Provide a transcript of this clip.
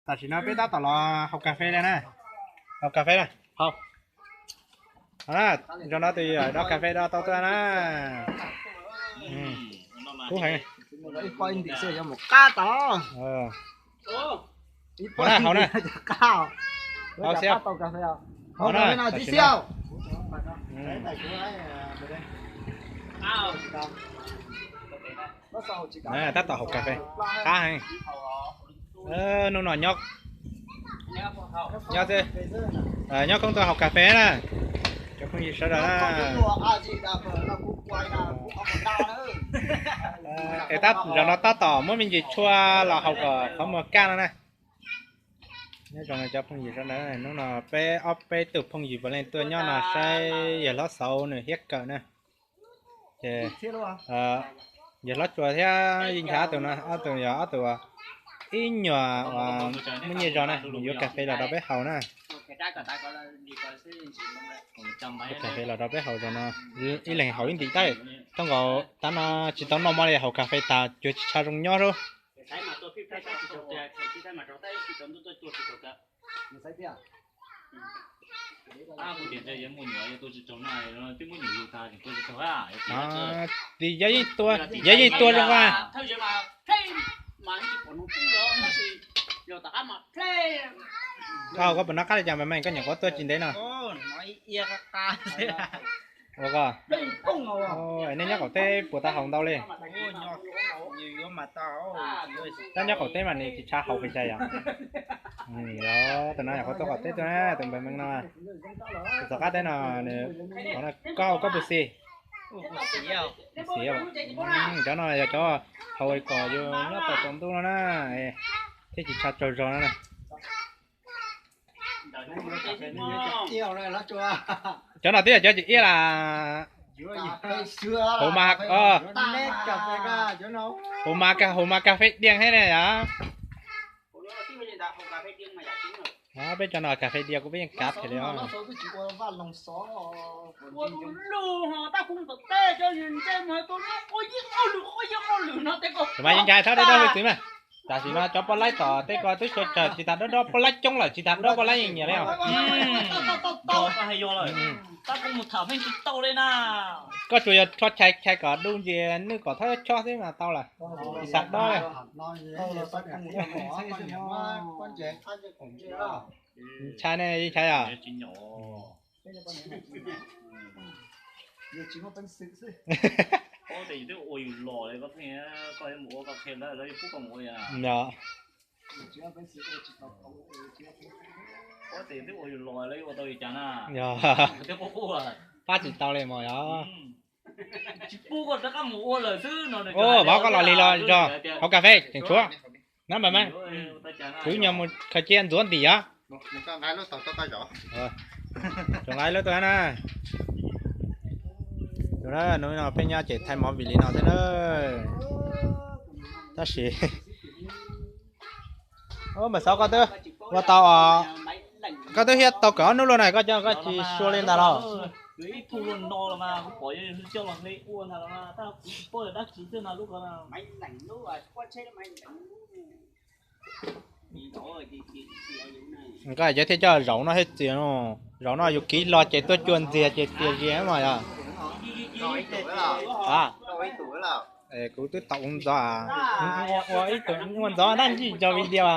Tam sim no peb tab tom los haus kas fes na. Haus kas fes na. Haus. Zaum no tus yawm dob kas fes dob tau tuaj na. Kub heev. Haus na, haus na. Haus xwb. Tab tom haus kas fes qab heev. Hnub no nyob, nyob xwb, nyob koob tuaj haus kas fes na. Cov phooj ywg sawv daws na. Es zaum no tab tom muab me ntsis tshua los haus kom qhov muag kaj no na. Nyob zoo cov phooj ywg sawv daws, hnub no peb ob peb tug phooj ywg puav leej tuaj nyob no saib yawg hlob Xauv nws hiab kawm na. Ces yawg hlob Tsua thiab Yeej Nchaiv ob tug no, ob tug yog ob tug ib nyuag muaj nyiaj zog na, nws yuav kas fes los rau peb haus na. Yuav kas fes los rau peb haus zaum no, ib leeg haus ib ntim tab. Thooj nkaus tav no tsis tau noj mov li, haus kas fes tas cuag tsis tshav zoo nyob lawm. Yog yeej tuaj zoo a. Koj haus koj puas nov qab li cas mas mas koj nyuam qhuav tuaj tsis ntev no? Ua koj, nej nyob qaum teb puas tau haus ntau li? Tab nyob qaum teb mas nws tsis tshav haus pes tsawg yom. Tus no nyuam qhuav tuaj qaum teb tuaj na, tus npawg Meej no. Tus tom qab teb no, koj haus koj puas xis? Xis. Cov no yog cov haus kom yus nyob tau tsaus ntuj no na, thiab tsis tshav tsaug zog no na. Cov no twb yog cov tsis iab las. Hauv mas, hauv mas, hauv mas kas fes diaj thiab ne yom. Peb cov no kas fes diaj kuv peb yeej kav phem li os. Tus mas Yeej Nchaiv txhob dawb dawb hwj txwv mas. Tam sim no cov poj laib tom tej ko twb sawv tsawg tsis tas dob dob poj laib coob lawm, tsis tas dob poj laib yeej nyiam li os. Koj tsuas yog rho chais chais kom du ntsis nwj kom thawb chob xwb mas tau lawm, tsis tas dob li. Ntshai ne, Yeej Nchaiv yom. Pab tsis tau li mas yog. Vauv koj los lig los zog, haus kas fes tseem tshuav na mas mas. Kuv nyuam mus khaws cia ntxuav ntim os. Tsoom nqaij lub tuaj na. Hnub no peb nyob ces thaij movie li no xwb na. Tab sis mas xav koj twb ua tau, koj twb hiab tau kawm ob hnub luaj na, koj coj koj tsis sua li ntag los? Koj thiaj coj zaum no thiab txias no, zaum no yus kiv los ces tuaj cua ntxiag ces txias zias mas yog. Kuv twb tau ua ntxov, ua ib tug ua ntxov dab ntsis cov video.